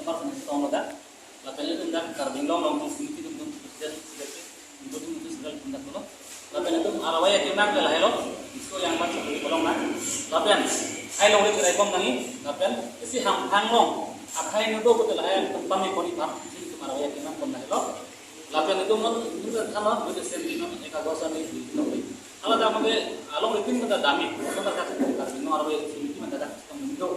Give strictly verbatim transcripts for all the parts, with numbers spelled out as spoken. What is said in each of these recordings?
Nomor sini tong lo dak. Lapen itum dak Karbi Anglong Longtong Samiti itum president secretary, itum itum central itum dak lo. Lapen itum R Y A akemang ke lahelo, riso-ejang aphan sakori kelong nang. Lapen hai longri kerai pon nangji, lapen isi hamphang along akhai nu do pute lahai itum pame pon-i aphan, itum R Y A akemang pon lahelo. Lapen itum non, itum kan lo, itum sen di non, eka gosa ni di, di. Hala dak mage alongri tin mata dami, mata dak Karbi Anglong R Y A Samiti mata dak sistem do.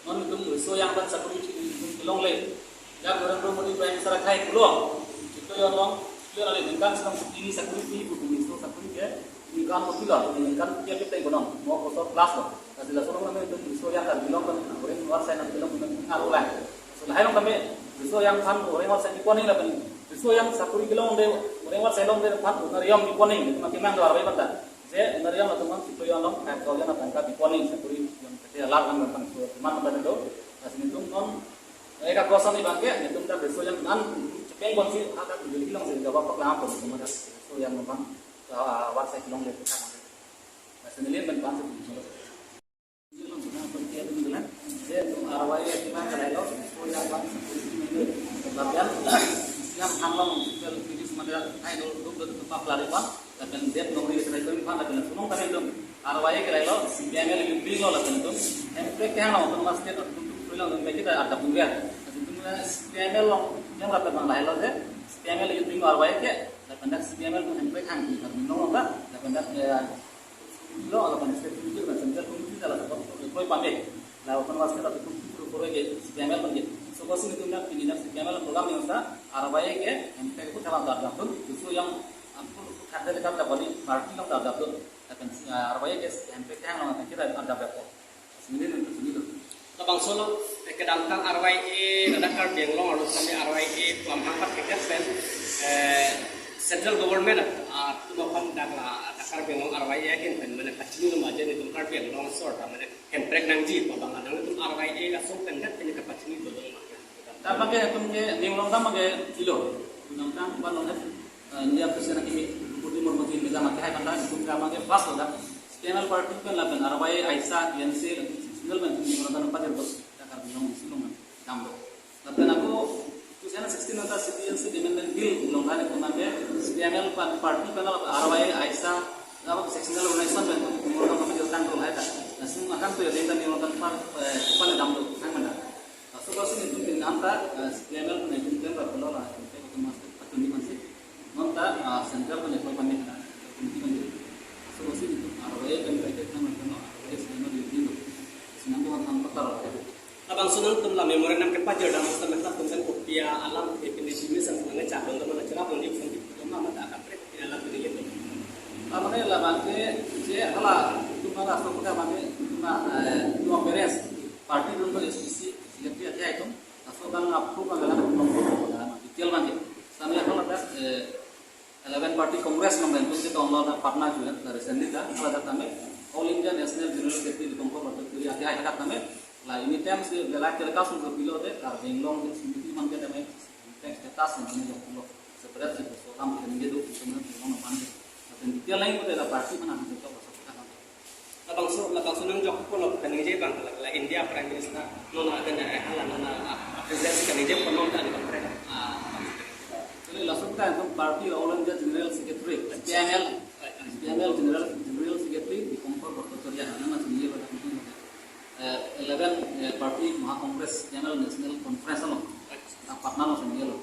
Non itum riso-ejang aphan sakori itum kelongle. Jak Narendra Modi Prime Minister akhai pulo, chiklo jon along, chiklo jon along ningkan sitame tini sakori pi, bu minister sakori ke, ningkan ko pilo, ningkan ke pite ko non, mo kosor plus lo. Lasi laso along kami itum riso-ejang Karbi Anglong kan, orang luar sana bilang kan, ngarulai. So, lahai along kami, riso-ejang aphan orang luar sana pon-i lapen, riso-ejang sakori kelongde, orang luar sana longde aphan, unar yom pon-i, itu makin nang dua hari mata. Je, unar yom atau man, chiklo jon along, kayak kau jon atangka pon-i, sakori yang kecil alar kan, kan, so, teman apa itu, lasi itum non, eka gosa ni abang ke, itum dak riso-ejang an, chepeng pon si, ada di kelong si, gawat paklang pon, itum dak riso-ejang aphan, ah, awar sai kelongle. Lasi neli pen pan si, itum dak, je, itum R Y A akemang ke lahelo, riso-ejang aphan, lapen, siam hanglong, hospital, P D C mate, hai do, do, do, do, pak lari pan. Lapen det nongri kerai pon aphan lapen laso along kami itum R Y A ke lahelo, C P I M L youth wing lo lapen itum hemprek kehang along autonomous state atum atum pulong itum kita adap durian. Lapen itum C P I M L along yang lapen abang lahelo je, C P I M L youth wing R Y A ke, lapen dak C P I M L atum hemprek hang di Karbi Anglong lo, lapen dak, eh, lo, lapen state committee, lapen central committee, lapen koi pande. La autonomous state atum puru puru ke C P I M L pun ke. So, kosi itum dak pini dak C P I M L program yang sa, R Y A ke, hemprek ku thalang dar dak atum, riso-ejang aphan khadde dekat dak bali party along dar dak atum. Lapen, ah, R Y A ke hemprek kehang along akan kita ada berko. Sini nih, sini tuh. Labangso along, eh, kedamtang R Y A ladak Karbi Anglong arlo kami R Y A pu amhang pat kekat pen, eh, central government, ah, atum aphan dak la, dak Karbi Anglong R Y A ahin pen mane pachini lo majen itum Karbi Anglong asor ta mane hemprek nangji pu abang adang itum R Y A asong pen dak pen kapachini lo dong ma. Dak abang ke itum ke ning long dam ke kilo. Kedamtang pan long, eh, India President akimi Modi Murmu ji mejam ke hai panta itum ke abang ke first lo dak. C P I M L party pen lapen R Y A, AISA, T M C, lapen sectional pen itum ning long dam pajir bos. Dak Karbi Anglong isi long dam lo. Lapen ako two thousand sixteen anta Citizenship Amendment Bill long dam itum ke C P I M L pan party pen lapen R Y A, AISA, lapen sectional organization pen itum ning long dam pajir tang lo hai ta. Langsung akan tu ya dengan ning long dam pan, eh, pan dam lo, hai mana. Laso kosi itum pini anta, eh, C P I M L pen itum pen berpelo la, itum pen itum mas patuni man si. Non ta, ah, central pen itum pamit na, patuni man si. Laso kosi itum R Y A pen kaitet nang pen no, R Y A C P I M L di di lo. Sinang tuan tan patar. Labangso nangtum la memorandum kepajir dam, sa menta tum pen kopi alam ke pini sini sang nang cak dong teman acara dong di sang di teman mata kaprek kopi alam pini gitu. Amane labang ke, je hala, itum hala so kita mane, itum, eh, itum appearance. Party dun to S P C, secretary aja itum. Laso abang approve abang dalam detail abang ke. Sampai apa ladak, eh, eleven party Congress along pen itum chetong lo dak Patna ju ya, dari sendiri dak, kalau dak kami All India National General Secretary di Kongkor Bhattacharya aja hai dak kami. La ini tem si belak ke lekas untuk bilo de, Karbi Anglong Samiti man ke damai, teks kertas yang ini dok lo. Seberat si so kam ke ningge dok, itum nang dok lo man ke. Tapi detail lain ko de la party mana bisa cok so kita kan. Labangso, labangso nangjok ponlo kaningje abang la, la India Prime Minister non akan, eh, hala non, ah, presidency kaningje pon non dan bang pre. Ah, jadi langsung kita itu party All India General Secretary, P M L, P M L General, General Secretary di Kongkor Bhattacharya, nama sini ya pada itu. Eh, eleven, eh, party Maha Congress, P M L National Conference lo. Ah, Patna lo sini lo.